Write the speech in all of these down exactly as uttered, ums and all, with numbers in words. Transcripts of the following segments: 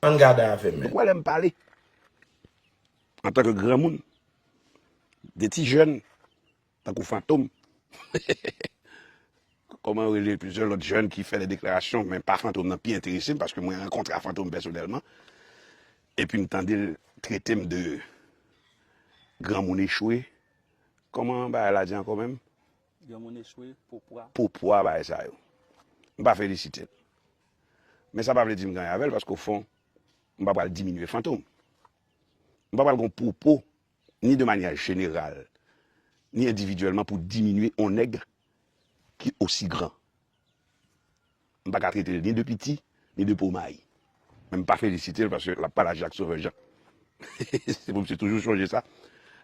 Ann gade avè m, men. Donk, wè lè m pale, antanke granmoun, de ti jèn, tankou Fantom, kòman yo rele plizyè lòt jèn ki fè de deklarasyon, men pa Fantom nan pi enterese m, paske mwen rankontre a Fantom pèsonèlman, epi m tande l trete m de granmoun echwe. Kòman bagay la di ankò menm? Granmoun echwe, po pwa. Po pwa bagay sa yo. M pa felisite l. Men sa pa vle di m gen anyen avè l, paske ofon, m pa pral diminye Fantom. M pa pral gen pwopo, ni de manyè jeneral, ni endividyèlman, pou diminye yon nèg ki osi gran. M pa ka trete l ni de piti, ni de po mayi. Men m pa felisite l paske l ap pale a Jak Sovè Jan. Se pou misye toujou chonje sa.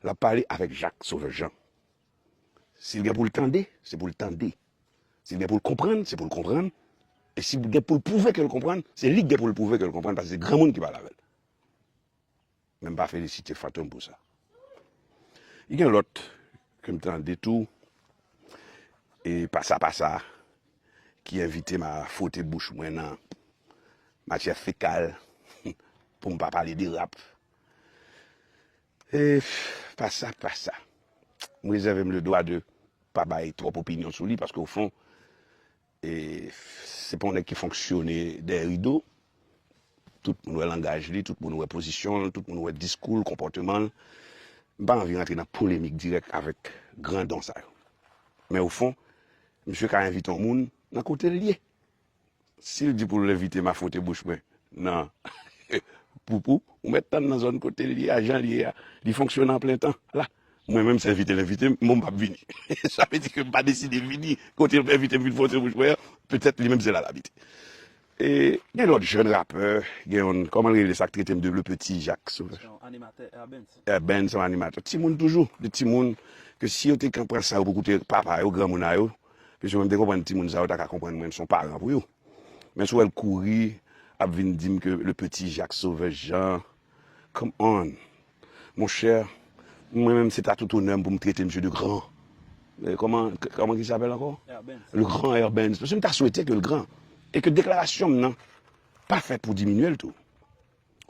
L ap pale avèk Jak Sovè Jan. Si l gen pou l tande, se pou l tande. Si l gen pou l konprann, se pou l konprann. E si l gen pou l pwouve ke l konprann, se li k gen pou l pwouve ke l konprann, paske se granmoun ki pale avè l. Men m pa felisite Fantom pou sa. Li gen lòt ke m tande tou, e pasa pasa, ki envite m a fwote bouch mwen nan matyè fekal pou m pa pale de rap. E pasa pasa. M rezève m le dwa de pa bay twòp opinyon sou li, paske ofon, e, se pa yon nèg ki fonksyone dèyè rido. Tout moun wè langaj li, tout moun wè pozisyon l, tout moun wè diskou l, konpòteman l. M pa anvi rantre nan polemik dirèk avèk grandon sa yo. Men ofon, misye ka envite yon moun nan kote l ye. Si l di pou l envite m a fwote bouch mwen nan Poupou, ou mèt tann nan zòn kote l ye a, jan l ye a. Li fonksyone an plen tan. La, mwen menm, se envite l envite m, bon, m p ap vini. Sa vle di ke m pa deside vini kote l envite m vin fwote bouch mwen an, petèt li menm se la l abite. E gen lòt jèn rapè, gen yon, kòman l rele sa k trete m de le petit Jacques Sauvage? Yon animatè, Air Benz. Air Benz, se yon animatè. Timoun toujou, de timoun ke si yo te kan pran san yo pou koute papa yo, granmoun a yo, piske mwen m te konprann timoun sa yo ta ka konprann mwen, m se yon paran pou yo. Men si w wè l kouri, ap vin di m ke le petit Jacques Sauvage Jean, come on, monchè, mwen menm se ta tout onè m pou m trete misye de gran. Eh, kòman, kòman ki sa apèl ankò? Air Benz. Le grand Air Benz. Paske m ta swete ke l gran. E ke deklarasyon m nan pa fèt pou diminye l tou.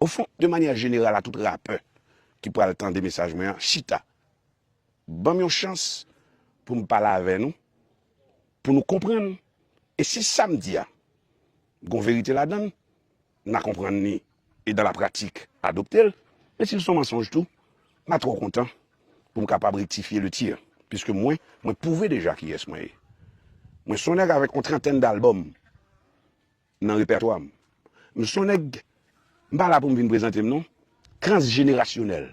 Ofon, de manyè jeneral a tout rapè ki pral tande mesaj mwen an, chita. Ban m yon chans pou m pale avè nou, pou nou konprann. E si sa m di a gon verite ladan l, n a konprann li e dan la pratik adopte l. Men si l se yon mansonj tou, m a twò kontan pou m kapab rektifye le tir. Piske mwen, mwen pwouve deja kiyès mwen ye. Mwen se yon nèg avèk yon trantèn dalbòm nan repètwa m. M se yon nèg, m pa la pou m vin prezante m non, transjenerasyonèl,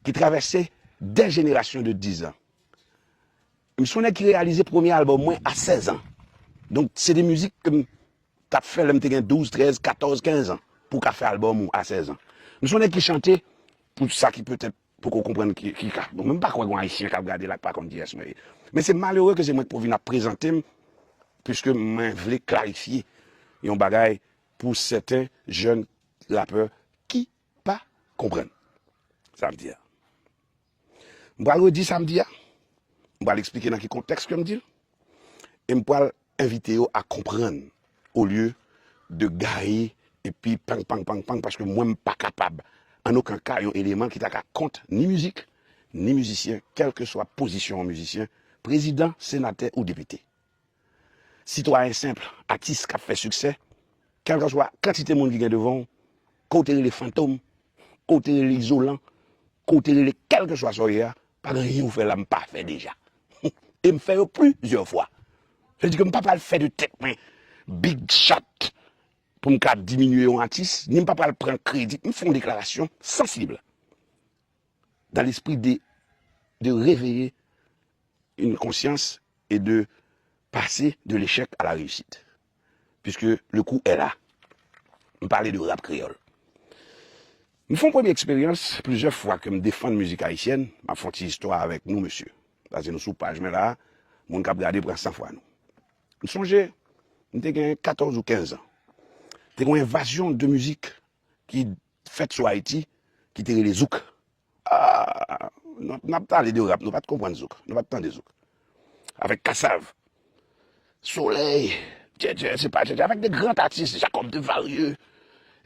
ki travèse de jenerasyon de dizan. M se yon nèg ki reyalize premye albòm mwen a sèz an. Donk, se de mizik ke m t ap fè lè m te gen douz, trèz, katòz, kenz an pou w ka fè albòm ou a sèz an. M se yon nèg ki chante pou sa ki petèt poko konprann ki, ki ka. Bon, mwen m pa kwè gon Ayisyen k ap gade la k pa konn kiyès mwen ye. Men se malere ke se mwen k pou vin ap prezante m, piske mwen vle klarifye yon bagay pou sèten jèn rapè ki pa konprann sa m di a. M pral redi sa m di a. M pral eksplike nan ki kontèks ke m di l. E m pral envite yo a konprann olye de gaye epi pang, pang, pang, pang, paske mwen m pa kapab, an okenn ka, yon eleman ki ta ka kont ni mizik, ni mizisyen, kèlkeswa pozisyon yon mizisyen, prezidan, senatè ou depite. Sitwayen senp, atis k ap fè siksè, kèlkeswa kantite moun ki gen devan w, ke w te rele Fantom, ke w te rele Izolan, ke w te rele kèlkeswa sa w ye a, pa gen anyen ou fè la m pa fè deja. E m fè yo plizyè fwa. Sa vle di ke m pa pral fè de tèt mwen big shot pou m ka diminye yon atis, ni m pa pral pran kredi. M fè yon deklarasyon sansib dans l'esprit de, de réveiller une conscience et de passer de l'échec à la réussite. Puisque le coup est là. M pale de rap kreyòl. M fè yon premye eksperyans plizyè fwa ke m defann mizik ayisyèn. M ap fè yon ti istwa avèk nou, mesye. Paske nou sou paj mwen la, moun k ap gade pran san fwa nou. M sonje, m te gen katòz ou kenz an. Te gen yon envazyon de mizik ki fèt sou Ayiti, ki te rele zouk. Ah, n ap, n ap pale de rap, nou pa t konprann zouk. Nou pa t tande zouk. Avèk Kassav, Solèy, Djèdjè, se pa Djèdjè, avèk de gran atis, Jacob Desvarieux,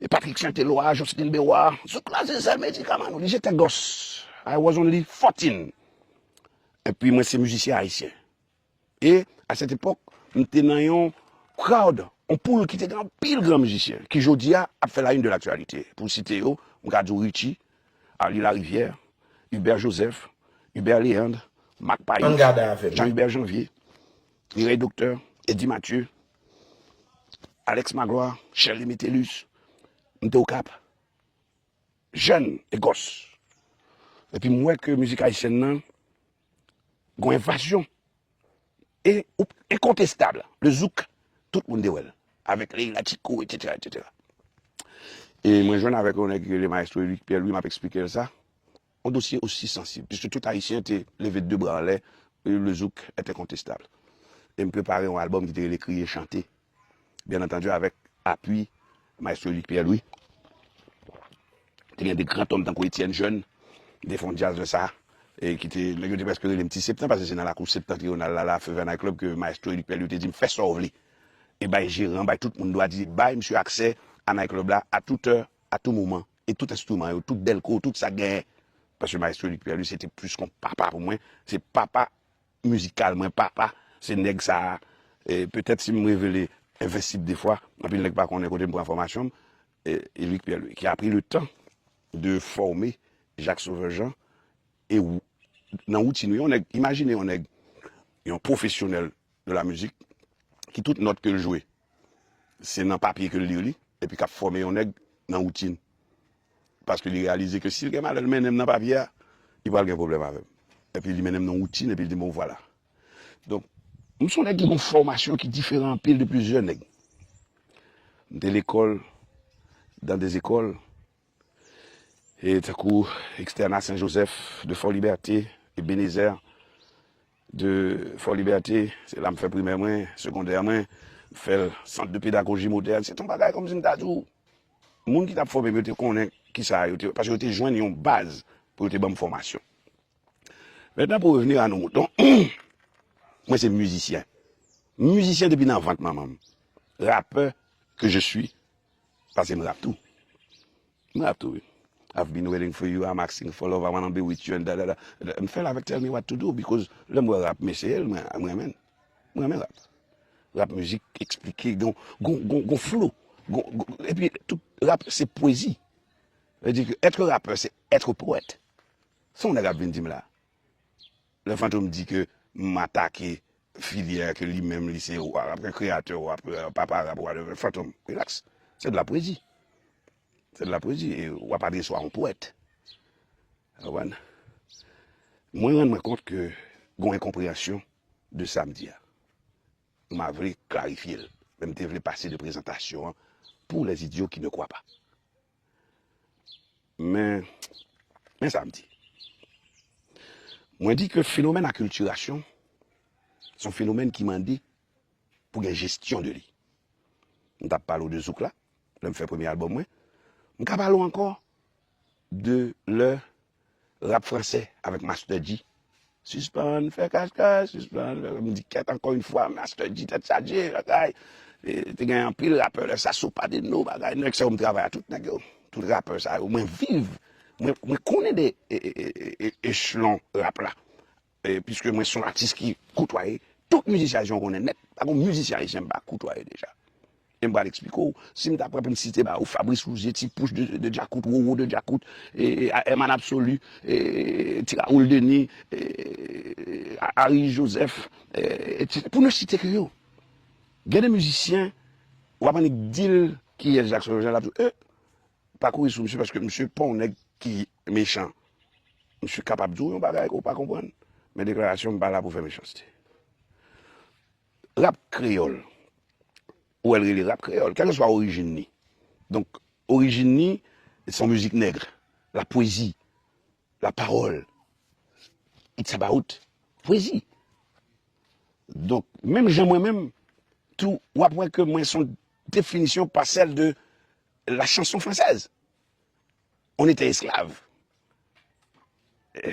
E Patrick Saint-Éloi, Jocelyn Béroard, zouk la se sèl medikaman nou. Li se te gòs. I was only fourteen. Epi mwen se mizisyen ayisyen. E a sèt epòk, m te nan yon crowd, yon poul ki te gen anpil gran mizisyen, ki jodi a ap fè la une de l'actualité. Pou site yo, m ka di w Richie, Arly Larivière, Hubert Joseph, Hubert Léandre, Marc Paris, Jean Hubert Janvier, Mireille Docteur, Eddy Mathieu, Alex Magloire, Shirley Metellus, m te Okap. Jèn e gòs. Epi m wè ke mizik ayisyèn nan gon envazyon. E ou enkontestab, le zouk, tout moun te wè l. Avèk Leila Chico, etsetera, etsetera. E mwen jwenn avèk yon nèg ki rele Maestro Luc Pierre Louis, m ap eksplike l sa. Yon dosye osi sansib, piske tout Ayisyen te leve de bra anlè, e le zouk est incontestable. E m prepare yon albòm ki te rele Kriye Chante, byen antandi avèk apui Maestro Luc Pierre Louis. Te gen de gran tòm tankou Etienne Jeune, ki te fè yon djaz lè sa, e ki te, nèg yo te prèske rele m Ti Septan, paske se nan lakou Septentrional la, la, Feu Vert Night Club, ke Maestro Luc Pierre Louis te di m, fè sa w vle. E bay jeran, bay tout moun dwa di, bay misye aksè a night club la, a tout è, a tout moman, e tout enstriman yo, tout dèlko, tout sa k genyen. Paske Maestro Luc Pierre Louis, se te plis kon papa pou mwen, se papa mizikal mwen, papa, se nèg sa a. E petèt si m revele Envensib defwa, anpil nèg pa konnen kote m pran enfòmasyon m. E, e Luc Pierre Louis, qui a pris le temps de former Jacques Sauveur Jean, e w-, nan woutin ou, yon nèg, imajine yon nèg, yon pwofesyonèl de la mizik, ki tout nòt ke l jwe, se nan papye ke l li li, epi k ap fòme yon nèg nan woutin. Paske li reyalize ke si l gen malè l mennen m nan papye a, li pral gen pwoblèm avè m. Epi li mennen m nan woutin, epi li di m, bon, vwala. Donk, m se yon nèg ki gen yon fòmasyon ki diferan anpil de plizyè nèg. M te lekòl, dans des écoles, e tankou Externat Saint-Joseph de Fort-Liberté, Ebenezer de Fort-Liberté, se la m fè primè mwen, segondè mwen, m fè l Centre de Pédagogie Moderne. Se t yon bagay kòmsi m ta di w, moun ki t ap fòme m yo te konnen kisa yo te, paske yo te jwenn yon baz pou yo te ban m fòmasyon. Maintenant, pour revenir à nos moutons, mwen se mizisyen. Mizisyen depi nan vant manman m. Rappeur que je suis, paske m rap tou. M rap tou, wi. I've been waiting for you, I'm asking for love, I wanna be with you, and da, da, da. M fè l avèk Tell Me What to Do, because lè m wè rap, m eseye l, mwen, mwen renmen l. Mwen renmen rap. Rap mizik eksplike, gon, gon, gon, gon flow. Gon, gon, epi tout rap se pwezi. Sa vle di ke être rappeur, c'est être poète. Se yon nèg ap vin di m la. Lè Fantom di ke m atake filyè ke li menm li se rap, kreyatè rap, papa rap, whatever. Fantom, relax. C'est de la poésie. C'est de la poésie. E w ap adrese w a yon powèt. Ou konprann? Mwen rann mwen kont ke gon enkonpreyansyon de sa m di a. M a vle klarifye l. Men m te vle pase de prezantasyon an pour les idiots qui ne croient pas. Men, men sa m di. Mwen di ke fenomèn akiltirasyon, se yon fenomèn ki mande pou gen jesyon de li. M t ap pale w de zouk la, lè m fè premye albòm mwen. M ka pale w ankò de lè rap fransè avèk Master Dji. Sispann fè kachkach, sispann fè, m di kèt, encore une fois, Master Dji, tèt chaje, bagay. E, te gen anpil rapè lè sa, Sopa Deno, bagay. Nèg sa yo m travay a tout nèg yo. Tout rapè sa yo. Mwen viv, mwen, mwen konnen de e, e, e, e, echelon rap la. E, piske mwen se yon atis ki koutwaye tout mizisyen ayisyen w konnen nèt. Pa gon mizisyen ayisyen m pa koutwaye deja. E m pral eksplike w, si m ta pran pou m site ba ou Fabrice Rouzier, Ti Pouch de, de Djakout, Roro de Djakout, e, e, Herman Absolu, e, Ti Raoul Denis, e, A-, Harry Joseph, e, etsetera. Pou ne site ke yo. Gen de mizisyen, w ap annik di l kiyès Jackson Jean, l ap di w, e, pa kouri sou misye paske misye pa yon nèg ki mechan. Misye kapab di w yon bagay ke w pa konprann, men deklarasyon m pa la pou fè mechanste. Rap kreyòl, ou wè l rele rap kreyòl, kèlkeswa orijin li. Donk, orijin li, se yon mizik nèg, la pwezi, la pawòl. It's about pwezi. Donk, menm jan mwen menm, tou, w ap wè ke mwen se yon definisyon pa sèl de la chanson française. On était esclave. Euh,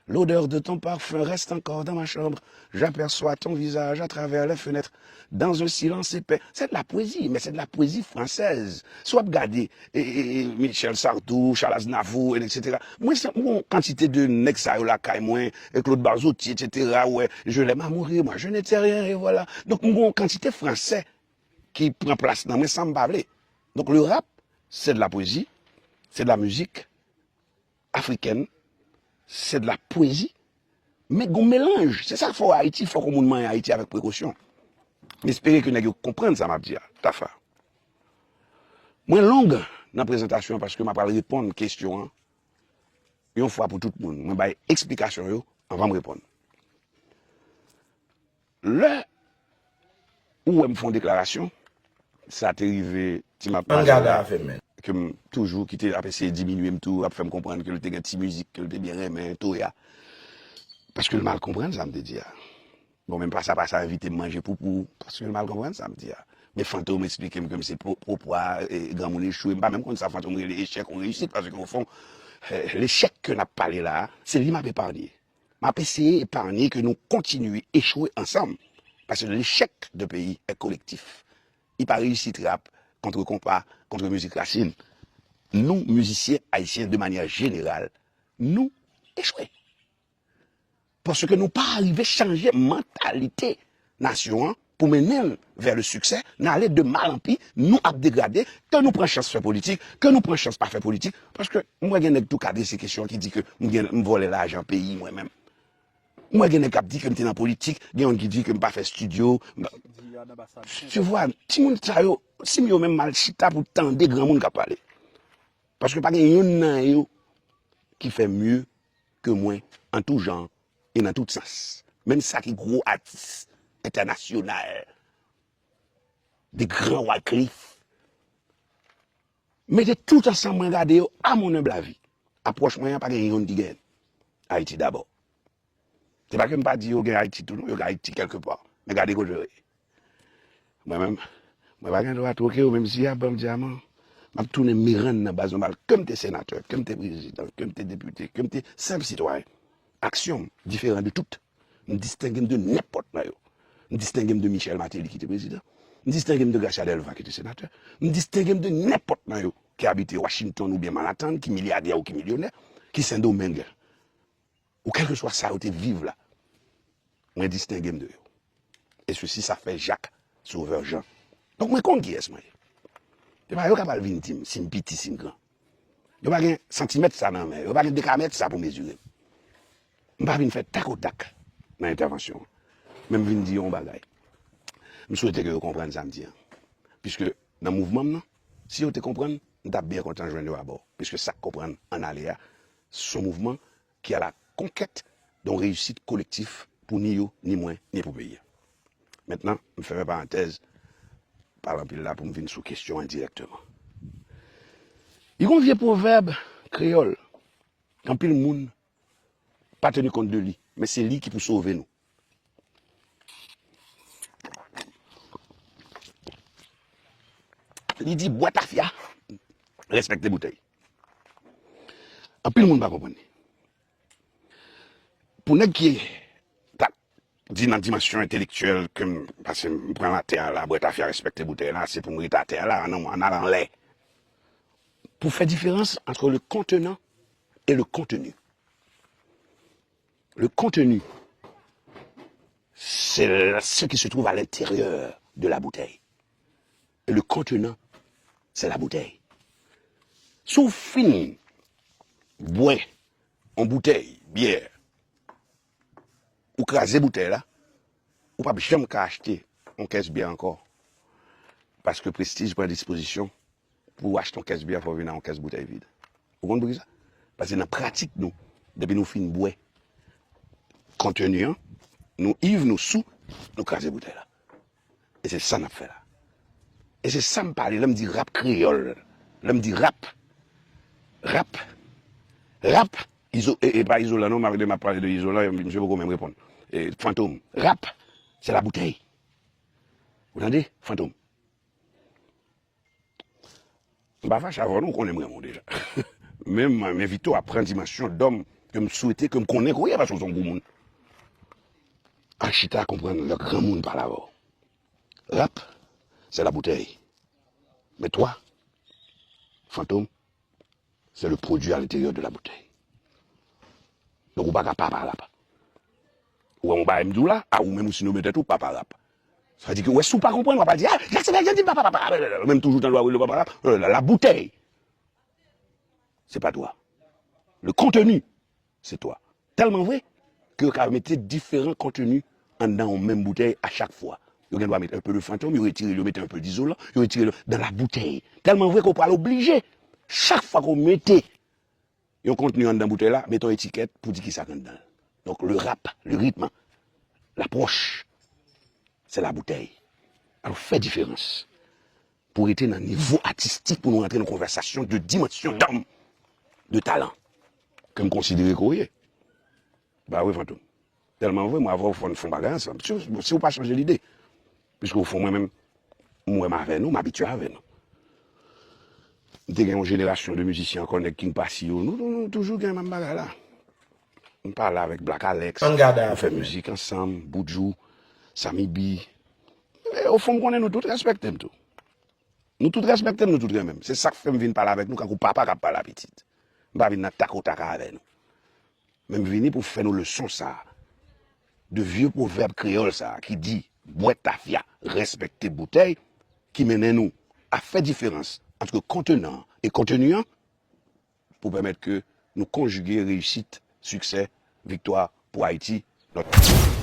L'odeur de ton parfum reste encore dans ma chambre. J'aperçois ton visage à travers les fenêtres. Dans un silence épais. C'est de la poésie, mais c'est de la poésie française. Si w ap gade e, e, e, Michel Sardou, Charles Aznavour, et cetera. Mwen, se yon kantite de nèg sa yo lakay mwen, e Claude Barzotti, et cetera. Wè, je l'aime à mourir, moi, je n'étais rien, et voilà. Donk, mwen, yon kantite fransè ki pran plas nan mwen san m pa vle. Donk, le rap, c'est de la poésie, c'est de la musique africaine, c'est de la poésie, men gon melanj. Se sa k fè w Ayiti, fòk yon moun manyen Ayiti avèk prekosyon. M espere ke nèg yo konprann sa m ap di a, Tafa. Mwen long nan prezantasyon an paske m ap al reponn kesyon an yon fwa pou tout moun. Mwen bay eksplikasyon yo anvan m reponn. Lè ou wè m fè yon deklarasyon, sa te rive ti m ap Ann pale gade la, afè men. Ke m toujou ki te ap eseye diminye m tou, ap fè m konprann ke l te gen ti mizik ke l te byen renmen, Toya. Paske l mal konprann sa m te di a. Bon, menm pa sa, pa sa, envite m manje poupou, paske l mal konprann sa m di a. Men Fantom esplike m ke m se po- popwa, e, granmoun echwe, m pa menm konn sa Fantom rele echèk ou reyisit, paske o fon, e, lechèk ke n ap pale la a, se li m ap eparnye. M ap eseye eparnye ke nou kontinye echwe ansanm. Paske lechèk de peyi è kolektif. Li pa reyisit rap kont konpa, kont mizik rasin. Nou, mizisyen ayisyen, de manyè jeneral, nou echwe. Paske nou pa rive chanje mantalite nasyon an pou mennen l vè le siksè, n ale de mal an pi, nou ap degrade, ke nou pran chans fè politik, ke nou pran chans pa fè politik, paske m wè gen nèg tou k adrese kesyon ki di ke m gen, m vòlè lajan peyi mwen menm. M wè gen nèg k ap di ke m te nan politik, gen youn ki di ke m pa fè estidyo. M pa- Tu vois, timoun sa yo, si m yo menm mal chita pou tande granmoun k ap pale. Paske pa gen youn nan yo ki fè mye ke mwen an tou jan e nan tout sans. Menm sa ki gwo atis entènasyonal, de gran Wyclef. Mete tout ansanm mwen gade yo, à mon humble avis. Apwòch mwen an pa gen youn ki genyen. Ayiti dabò. Se pa ke m pa di yo gen Ayiti tou non, yo gen Ayiti kèlkepa. Men gade kote yo ye. Mwen menm, mwen pa gen dwa twoke yo, menm si y ap ban m dyaman. M ap tounen Mirann nan baz nòmal, ke m te senatè, ke m te prezidan, ke m te depite, ke m te senp sitwayen. Aksyon m diferan de tout. M distenge m de nenpòt nan yo. M distenge m de Michel Martelly ki te prezidan. M distenge m de Gracia Delva ki te senatè. M distenge m de nenpòt nan yo ki abite Washington oubyen Manhattan, ki milyadè ou ki milyonè, ki Sendomeng. Ou kèlkeswa sa yo te viv la, mwen distenge m de yo. E sesi sa fè Jak Sovè Jan. Donk mwen konn kiyès mwen ye. Se pa yo k ap al vin di m si m piti, si m gran. Yo pa gen santimèt sa nan men yo, yo pa gen dekamèt sa pou mezire m. M pa vin fè takotak nan entèvansyon an. Men m vin di yo yon bagay. M swete ke yo konprann sa m di an. Piske nan mouvman m nan, si yo te konprann, m t ap byen kontan jwenn yo abò. Piske sa k konprann ann ale a, se yon mouvman ki a la konkèt de yon reyisit kolektif pou ni yo, ni mwen, ni pou peyi a. Mentnan, m fèmen parantèz, pale anpil la pou m vin sou kesyon an dirèkteman. Li gon vye pwovèb kreyòl, anpil moun pa teni kont de li, men se li ki pou sove nou. Li di, bwè tafya, respekte boutèy. Anpil moun pa konprann li. Pou nèg ki ta di nan dimansyon entelektyèl ke m, paske m pran latè a la, bwè tafya, respekte boutèy la, se pou m ret atè a la, an, an, an al anlè. Pou fè diferans entre le contenant et le contenu. Le contenu, c'est ce qui se trouve à l'intérieur de la bouteille. Et le contenant, c'est la bouteille. Si w fin bwè yon boutèy byè, ou kraze boutèy la, ou p ap janm ka achte yon kès byè ankò. Paske Prestige pran dispozisyon pou w achte yon kès byè, fò w vin ak yon kès boutèy vid. Ou konn poukisa? Paske nan pratik nou, depi nou fin bwè konteni an, nou iv, nou sou, nou kraze boutèy la. E se sa n ap fè la. E se sa m pale lè m di rap kreyòl. Lè m di rap, rap, rap, Izo, e, e pa Izolan non, m ap, m ap pale de Izolan, misye poko menm reponn. E, Fantom, rap, se la boutèy. Ou tande? Fantom. M pa fache avè w non, ou konnen m renmen w deja. Men m, m envite w a pran dimansyon dòm E m swete ke m konnen ke w ye, paske w se yon gwo moun. Al chita, konprann lè granmoun pale avè w. Rap, c'est la bouteille. Mais toi, Fantom, c'est le produit à l'intérieur de la bouteille. Donk, ou pa ka papa rap. Ou wè yon bagay m di w la, a ou menm ou sinome tèt ou papa rap. Sa vle di ke, wè, si w pa konprann, w ap al di, ah, Jackson Vèjè di papa, papa, papa, menm toujou tande w ap rele papa rap, euh, la, la bouteille, c'est pas toi. Le contenu, c'est toi. Tèlman vre ke yo ka mete diferan konteni anndan yon menm boutèy a chak fwa. Yo gen dwa mete un peu de Fantom, yo retire l, yo mete un peu d'izolan, yo retire l dans la bouteille. Tèlman vre ke w pral oblije, chak fwa ke w mete yon kontni anndan boutèy la, mete yon etikèt pou di kisa k anndan l. Donk, le rap, le rythme, l'approche, c'est la bouteille. Alò, fè diferans. Pou rete nan nivo atistik, pou nou rantre nan konvèsasyon de dimansyon, d'âme, de talent, ke m konsidere ke w ye. Ba wi, Fantom. Tèlman vre, mwen avè w fò n fè yon bagay ansanm. Si, si w pa chanje lide. Piske o fon, mwen menm, m wè m avè nou, m abitye avè nou. M te gen yon jenerasyon de mizisyen ankò, nèg King Passy yo. Nou, nou, nou toujou gen menm bagay la. M pale avèk Black Alex. Ann gade nou fè avè mizik ansanm, Buju, Sammy B. E o fon, m konnen nou tout respekte m tou. Nou tout respekte m, nou tout renmen m. Se sa k fè m vin pale avèk nou kankou papa k ap pale a pitit. M pa vin nan takotak avè nou. Men m vini pou fè nou leson sa a. De vye pwovèb kreyòl sa a ki di, bwè tafya, respekte boutèy, ki mennen nou a fè diferans ant kontenan e konteni an, pou pèmèt ke nou konjige reyisit, siksè, viktwa pou Ayiti. Nòt.